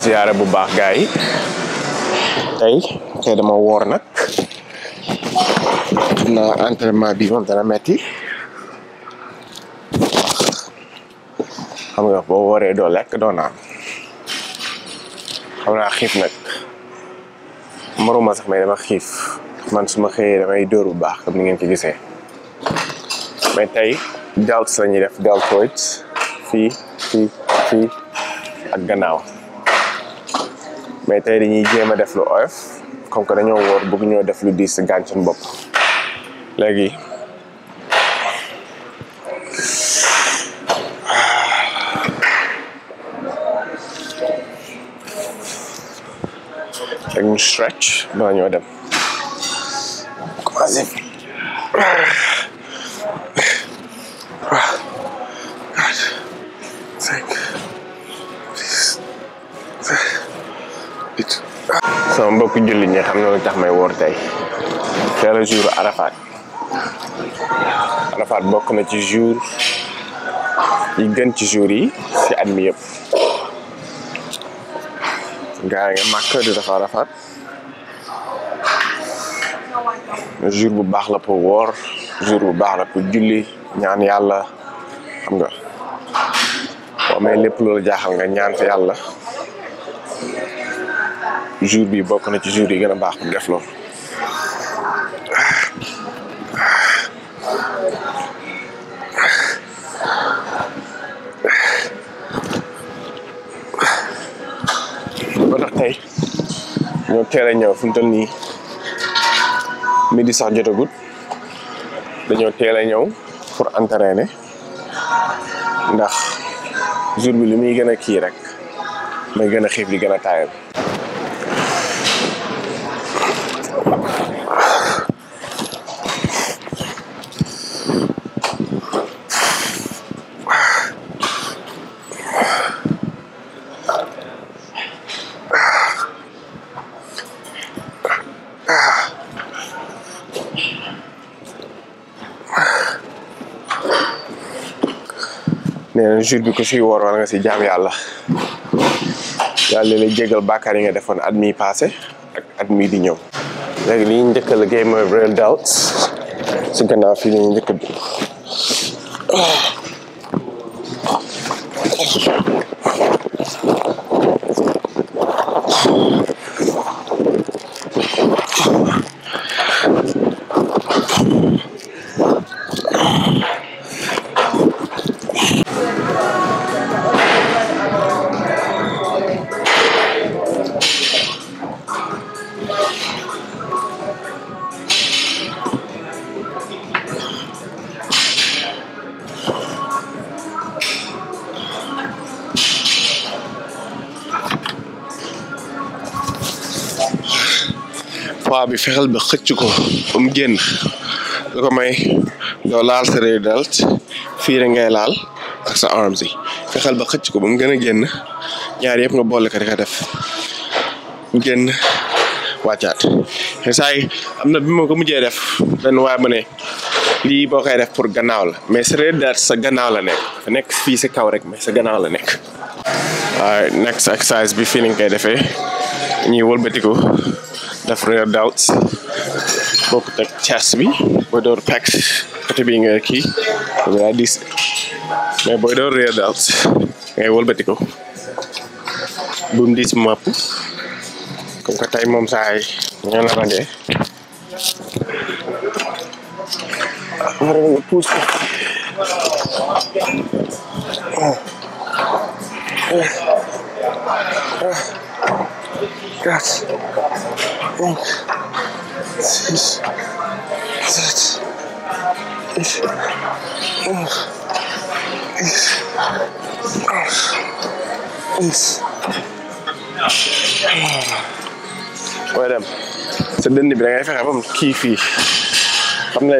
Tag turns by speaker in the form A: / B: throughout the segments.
A: ziyaare bu baax gaay yi tey dama woor nag xam naa entraînement bi moom dana metti xam nga boo wooree doo lekk doo naan xam naa xiif nag maruma sax mais dama xiif man su ma xëyee damay dóor bu baax comme ni ngeen ko gisee mais tey delts la ñuy def deltoïdes fii ak gannaaw mais tey dañuy jéem a def lu oyof comme que dañoo woor bëgg ñoo def lu diis gaañ suñu bopp léegi ñu stretch ba ñoo dem commencé 5 sama mbokku jullit ñi xam na lu tax may woor tey c'est le jour Arafat bokk na ci jour yi gën ci jour yi ci at mi yëpp gaa nga màkk di dafa Arafat jour bu baax la pour woor jour bu baax la pour julli ñaan yàlla xam nga boo may lépp loolu jaaxal nga ñaan fa yàlla jour bi bokk na ci jour yi gën a baax pour def loolu ba tax tey ñoo teel a ñëw fu mu toll nii midi sax jotagut dañoo teel a ñëw pour entraîner ndax jour bi li muy gën a kii rek may gën a xiif li gën a taayal nee na jour bi ko si woor war nga si jaam yàlla lay jégal bàkkaar yi nga defoon at mi passé ak at mi di ñëw léegi li ñu njëkk a liggéey mooy real delts si gannaaw fii la ñu njëkk a dugg poids bi fexeel ba xëcc ko ba mu génn lu ko may doo laal sa rear delt fii rek ngay laal ak sa arms yi fexeel ba xëcc ko ba mu gën a génn ñaar yëpp nga boole ko di ko def mu génn wàccaat saa yi am na bi ma ko mujjee def benn waaye ma ne lii boo koy def pour gannaaw la mais sa rear delt sa gannaaw la nekk dafa nekk fii si kaw rek mais sa gannaaw la nekk waaye next exercise bi fii lañ koy defee ñuy wëlbatiku def rear delts bokkut ak chest bi booy door pecs côté bii nga kii daa diis mais booy door rear delts ngay wëlbatiku bu mu diis màpp comme que tey moom saa yi ñoo la rangee war nga puus ko Quatre, 5, 6, 7, 8, 9, 10, 11. booy dem sa dënn bi da ngay fexe ba mu kii fii xam ne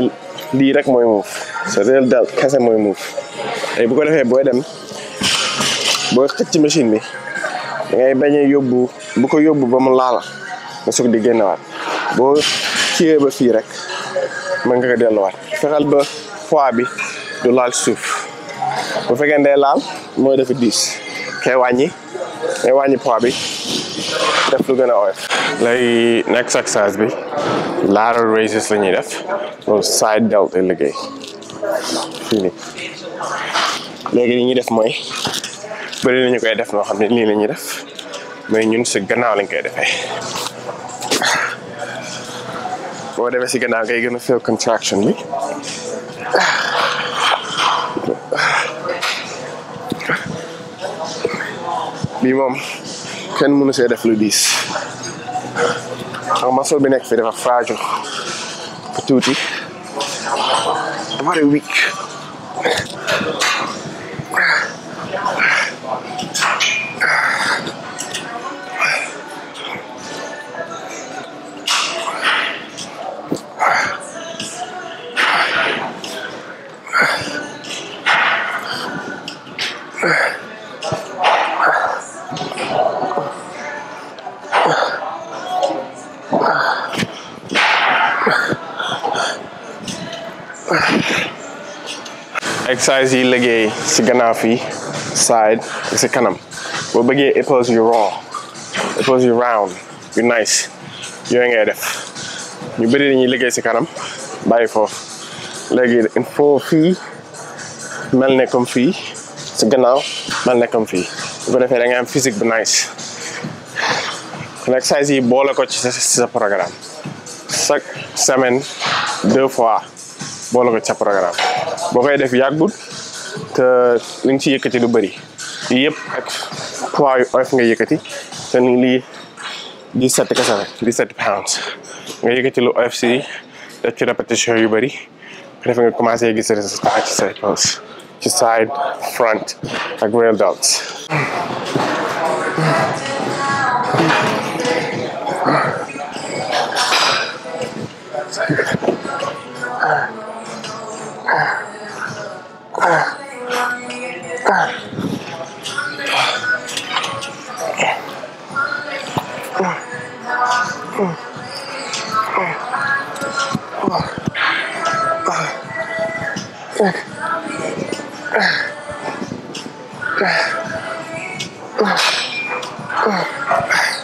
A: lii rek mooy muuf sa real delt kese mooy muuf léegi bu ko defee booy dem booy xëcc ci machine bi da ngay bañ a yóbbu bu ko yóbbu ba mu laala nga soog di génnewaat boo kiiwee ba fii rek mën nga ko delluwaat fexeel ba poids bi du laal suuf bu fekkee day laal mooy dafa diis kay wàññi mais wàññi poids bi def lu gën a oyof. léegi next exercise bi lateral raises la ñuy def loolu side delt lay liggéey fii nii léegi li ñuy def mooy bëri nañu koy def noo xam ne lii la ñuy def mais ñun si gannaaw lañ koy defee boo defee si gannaaw ngay gën a feel contraction bi bii moom kenn mënu see def lu diis xam muscle bi nekk fii dafa fragile bu tuuti very weak exercise yi liggéey si gannaaw fii side si kanam boo bëggee épaules yu rond épaules yu round yu nice yooyu ngay def ñu bëri dañuy liggéey si kanam bàyyi foofu léegi il faut fii mel ne comme fii si gannaaw mel ne comme fii bu ko defee da nga am physique bu nice kon exercise yi boole ko ci sa programme chaque semaine 2 fois boole ko ci sa programme boo koy def yàggut te li nga ci yëkkati du bëri lii yëpp ak poids yu oyof nga yëkkati te ni lii 17 kese la 17 pounds nga yëkkati lu oyof si def ci répétition yu bëri def nga commencé gis résultat ci say pose ci side front ak rear delts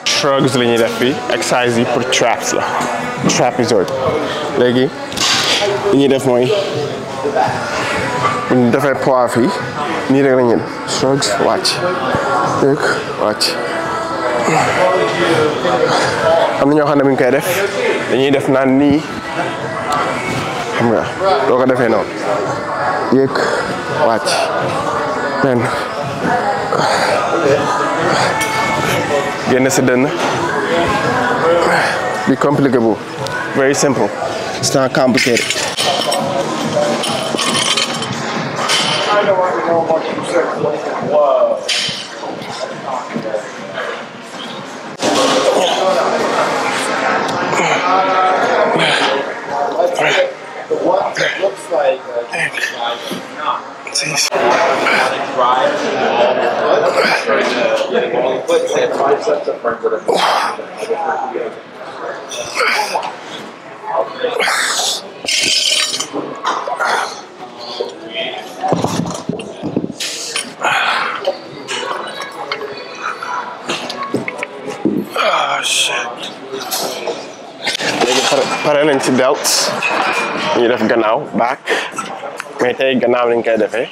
A: shrugs la ñuy def fii exercise yi pour traps la trapezoid léegi li ñuy def mooy bu ñu defee poids fii nii rek la ñuy def shrugs wàcc yëg wàcc am na ñoo xam ne bu ñu koy def dañuy def naan nii xam nga doo ko defee noonu yëg wàcc benn génn sa dënn bi compliqué bu very simple it's not complicated
B: I don't want to know what you said. Whoa. The one that looks like not.
A: pare nañ ci delts ñu def gannaaw back mais tey gannaaw lañ koy defee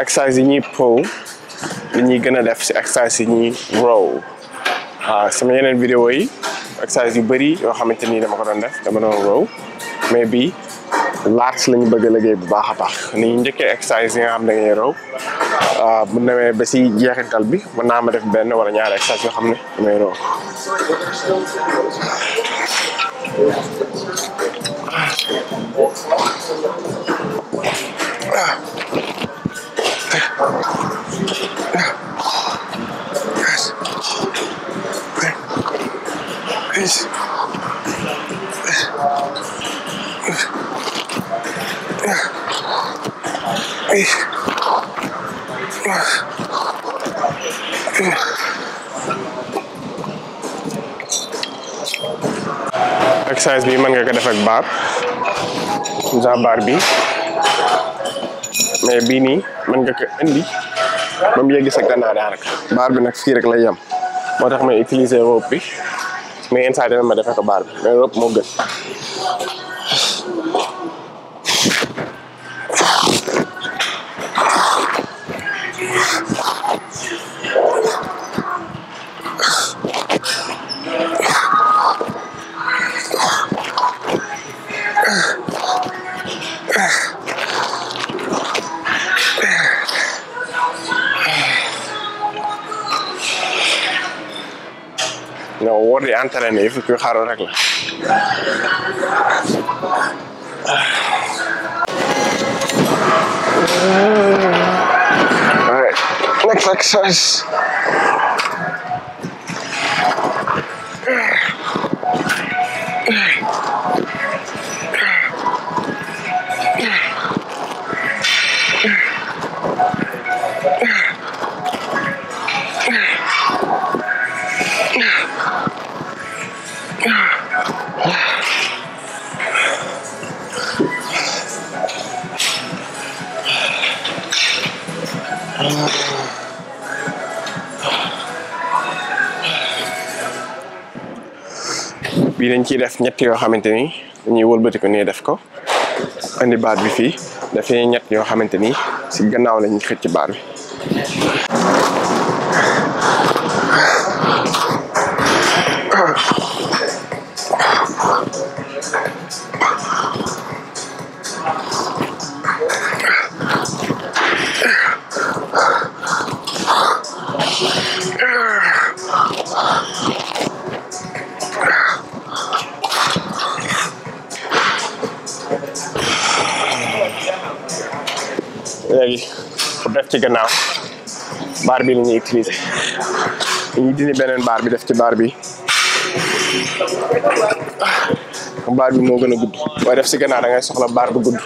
A: exercice yi ñuy pull li ñuy gën a def si exercice yi ñuy row sama yeneen vidéo yi exercice yu bëri yoo xamante ni dama ko doon def dama doon row mais bii lats la ñu bëgg a liggéey bu baax a baax ni ñu njëkkee exercice yi nga xam da ngay row bu demee ba si jeexintal bi mën naa ma def benn wala ñaari exercice yoo xam ne damay row exercice bi mën nga ko def ak baar genre baar bi mais bii nii mën nga ko indi ba mu yegg sa gannaaw daanaka baar bi nag fii rek lay yem moo tax may utiliser rope bi mais yenn saa ma defee ko baar bi mais rope moo gën. non wóor di entraîné yi fi kuy xaaru rek la. All right, next exercise. bii dañ ciy def ñett yoo xamante ni dañuy wëlbati ko nii def ko andi baat bi fii dafay ñett yoo xamante ni si gannaaw lañuy xëcc ci baat bi. léegi pour def ci gannaaw baar bi la ñuy utiliser dañuy dindi beneen baar bi def ci baar bi baar bi moo gën a gudd booy def ci gannaaw da ngay soxla baar bu gudd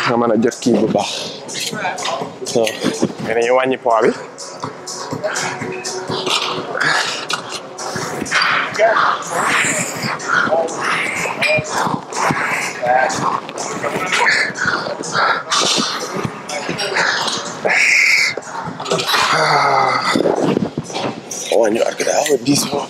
A: nga mën a jot kii bu baax mais dañuy wàññi poids bi wàññi waat ko daal diis moom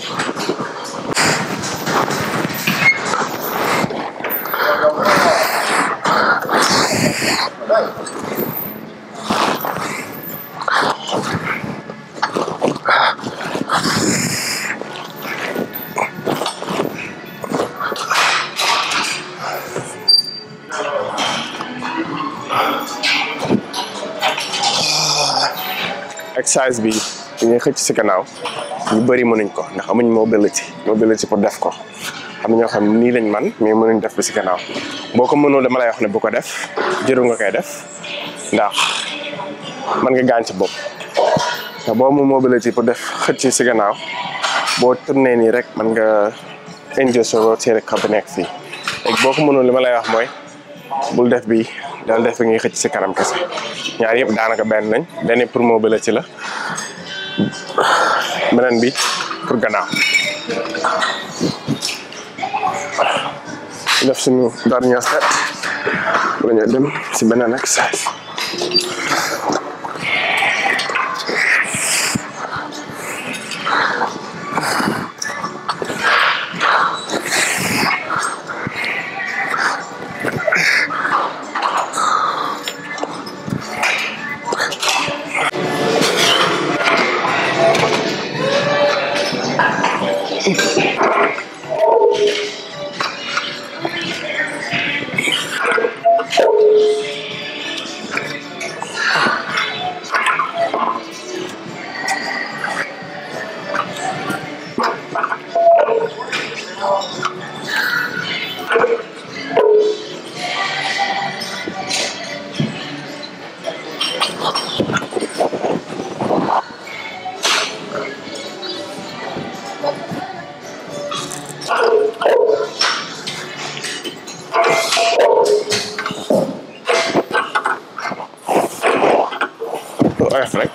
A: exercice bi dañuy xëcc si gannaaw ñu bëri mënuñ ko ndax amuñ mobility pour def ko am na ñoo xam nii lañ man mais mënuñ def bi si gannaaw boo ko mënul dama lay wax ne bu ko def jërul nga koy def ndax mën nga gaañ sa bopp ndax boo amul mobility pour def xëcc si gannaaw boo tourné nii rek mën nga injure sa rotator cuff bi nekk fii léegi boo ko mënul li ma lay wax mooy bul def bi dal def bi ngay xëcc si kanam kese ñaar yëpp daanaka benn lañ benn pour mobility la beneen bi pour gannaaw def suñu dernier set la ñu dem si beneen exercice oyof rek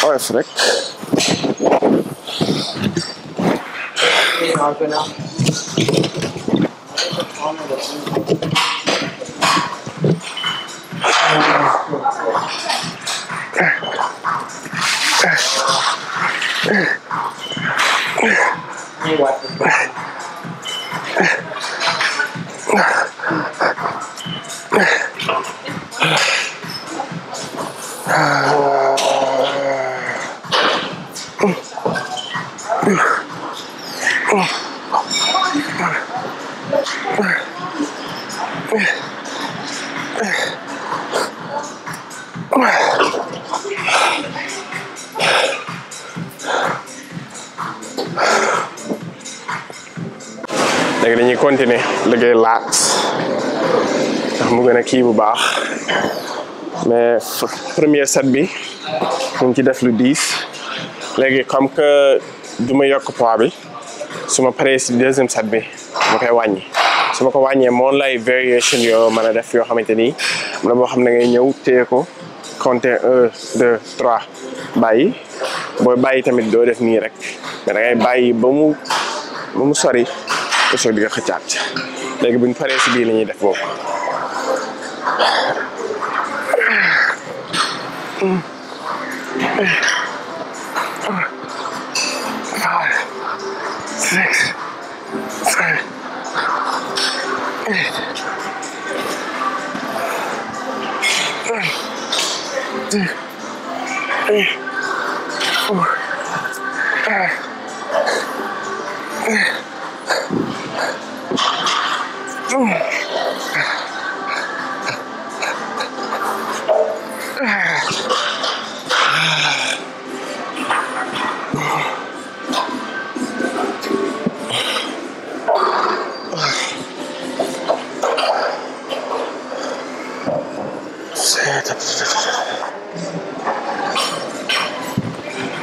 A: oyof rek léegi dañuy continuer liggéey laat ndax mu gën a kii bu baax mais premier set bi ñu ngi ci def lu 10 léegi comme que du ma yokk poids bi su ma paree si deuxième set bi ma koy wàññi su ma ko wàññee moom lay variation yoo mën a def yoo xamante ni am na boo xam ne ngay ñëw téye ko compter 1 2 3 bàyyi booy bàyyi tamit doo def nii rek mais da ngay bàyyi ba mu sori ko soog di nga xëccaat léegi buñ paree si bii la ñuy def boobu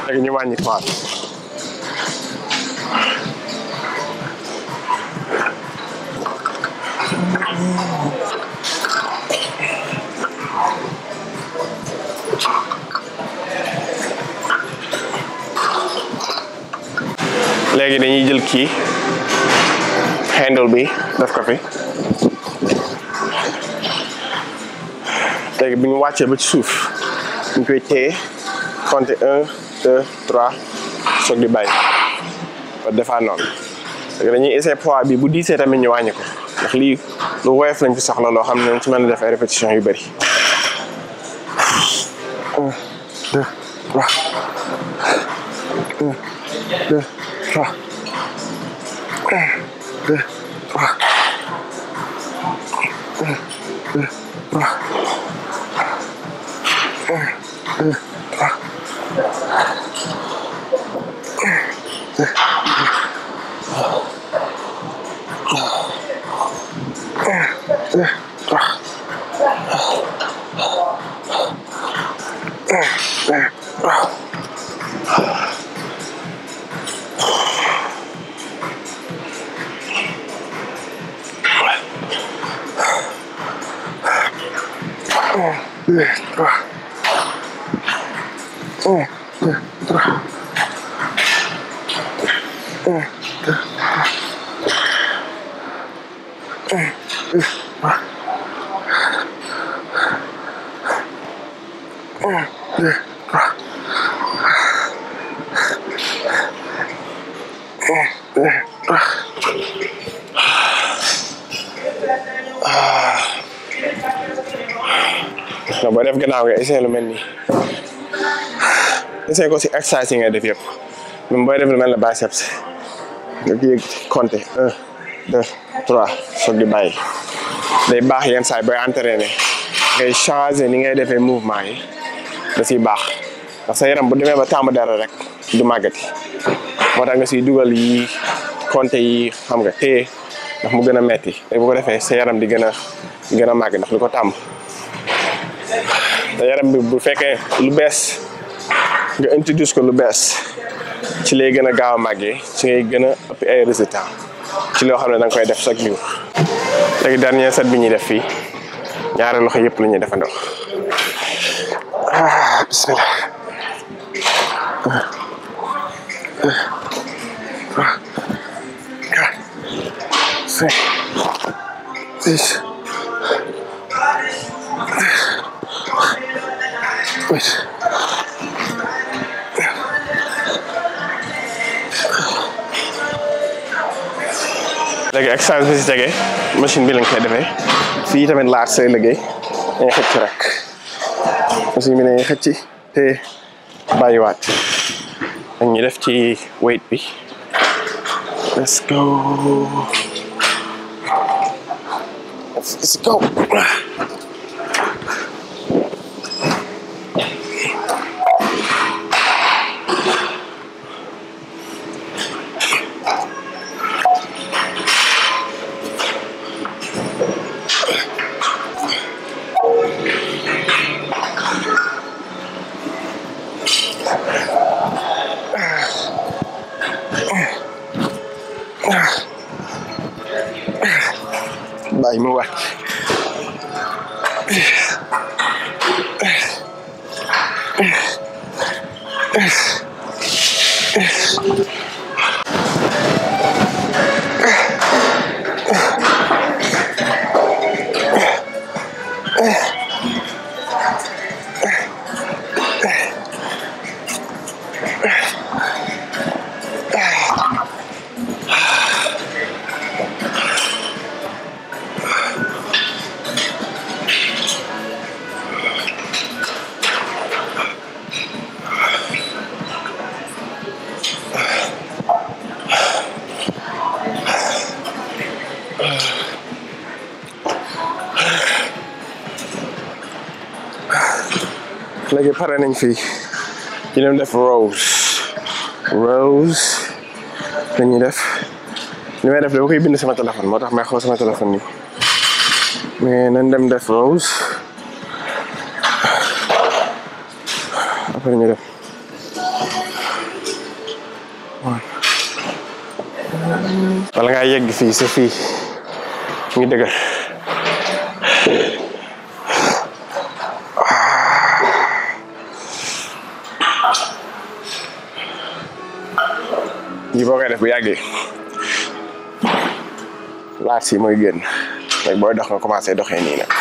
A: léegi ñu wàññi poids léegi dañuy jël kii handle bi def ko fi léegi bi ñu wàccee ba ci suuf ñu koy téye compter 1 2 3 soog di bàyyi ba defaat noonu léegi dañuy essayer poids bi bu diisee tamit ñu wàññi ko ndax lii lu woyof lañ fi soxla loo xam ne ci mën a def ay répétition yu bëri 1 2 3 1 2 3 1 2 3 1 2 3 1 2 3 boo def gannaaw nga essayé lu mel nii essayé ko si exercice yi ngay def yëpp même booy def lu mel ne biceps nga kii compter 1 2 3 soog di bàyyi day baax yenn saa yi booy entraîné ngay changer ni ngay defee mouvement yi da siy baax ndax sa yaram bu demee ba tàmm dara rek du màggati moo tax nga siy dugal yi compter yi xam nga téye ndax mu gën a metti te bu ko defee sa yaram di gën a màgg ndax lu ko tàmm te yaram bi bu fekkee lu bees nga introduce ko lu bees ci lay gën a gaaw a màggee ci ngay gën a ëpp ay résultats ci loo xam ne da nga koy def chaque jour. léegi dernier set bi ñuy def fii ñaari loxo yëpp la ñuy defandoo bismillah 5 6 8 léegi exercice bi si tege machine bi lañ koy defee fii tamit laat say liggéey dañuy xëcc rek machine bi dañuy xëcc te bàyyiwaat dañuy def ci weight bi. Let's go. Let's go. Bàyyi mu wàcc. léegi pare nañ fii ñu dem def rows dañuy def li may def dama koy bind sama téléphone moo tax may xool sama téléphone nii mais nañ dem def rows après ñu def wala ngaa yegg fii sa fii ngi dëgër yi boo koy def bu yàggee laat si mooy génn léegi booy dox nga commencé doxee nii nag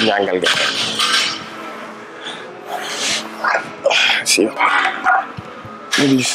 A: ñàngal ga si nadis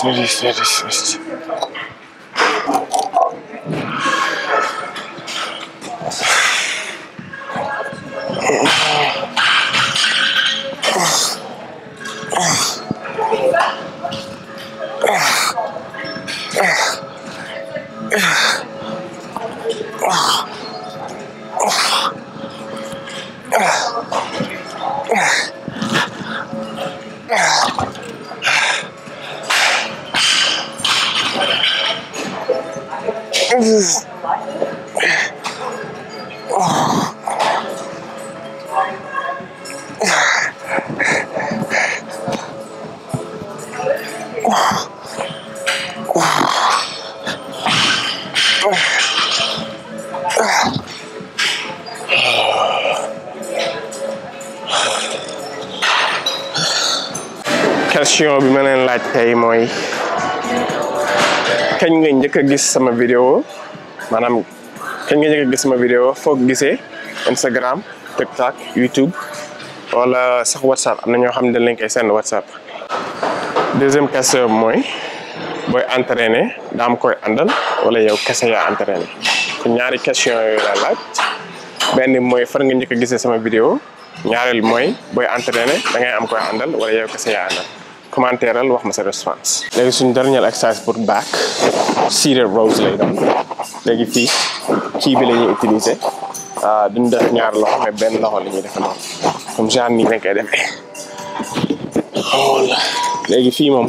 A: question bi ma leen laaj tey mooy kañ nga njëkk a gis sama vidéo maanaam kañ nga njëkk a gis sama vidéo foog gisee Instagram TikTok YouTube wala sax WhatsApp am na ñoo xam ne dañ leen koy send WhatsApp. deuxième question bi mooy booy entraîné daa am koy àndal wala yow kese yaa entraîné kon ñaari question yooyu la laaj benn mooy fan nga njëkk a gisee sama vidéo ñaareel mooy booy entraîné da ngay am koy àndal wala yow kese yaa àndal. commentéral wax ma sa response. léegi suñu dernier exercice pour back seated rows lay doon léegi fii kii bi la ñuy utiliser duñ def ñaar loxo mais benn loxo la ñuy def noonu comme genre nii lañ koy defee wala léegi fii moom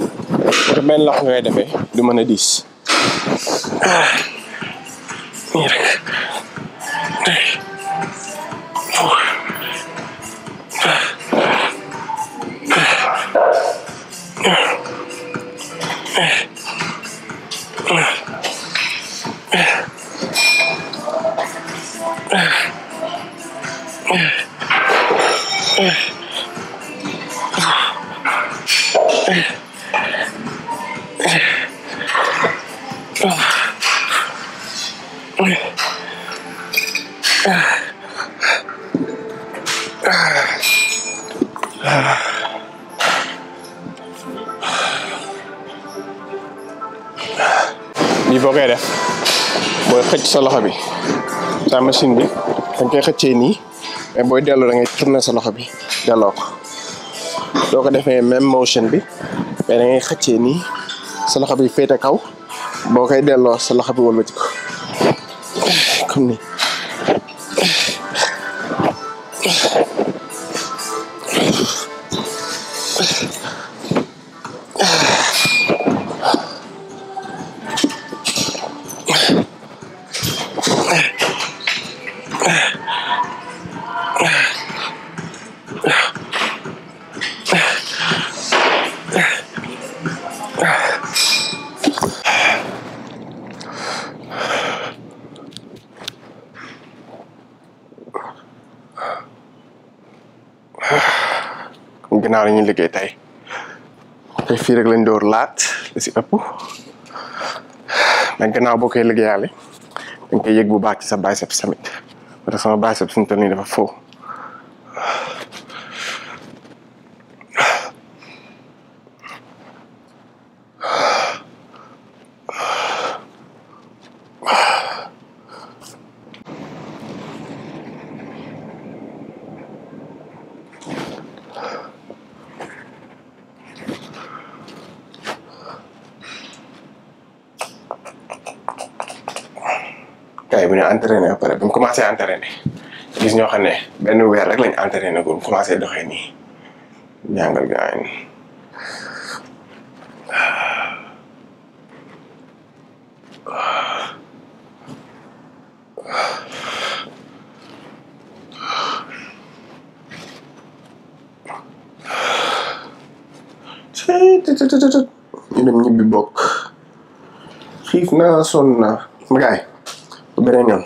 A: te benn loxo ngay defee du mën a diis nii rek lii boo koy def booy xëcc sa loxo bi sa machine bi danga koy xëccee nii mais booy delloo da ngay tourner sa loxo bi delloo ko doo ko defee même motion bi mais da ngay xëccee nii sa loxo bi féete kaw boo koy delloo sa loxo bi wëlbati ko comme nii. ginnaaw la ñuy liggéey tey fii rek lañ door laat li si ëpp mais gannaaw boo koy liggéeyaale dañ koy yëg bu baax ci sa biceps tamit parce que sama biceps suñu toll nii dafa faux kay bu ñu entraîné ba pare bu ñu commencé entraîné gis ñoo xam ne benn weer rek lañ entraîné ko commencé doxee nii jàngal gaa yi ñu dem ñibbi bokk xiif naa sonn naa ma gaay bu beneen yoon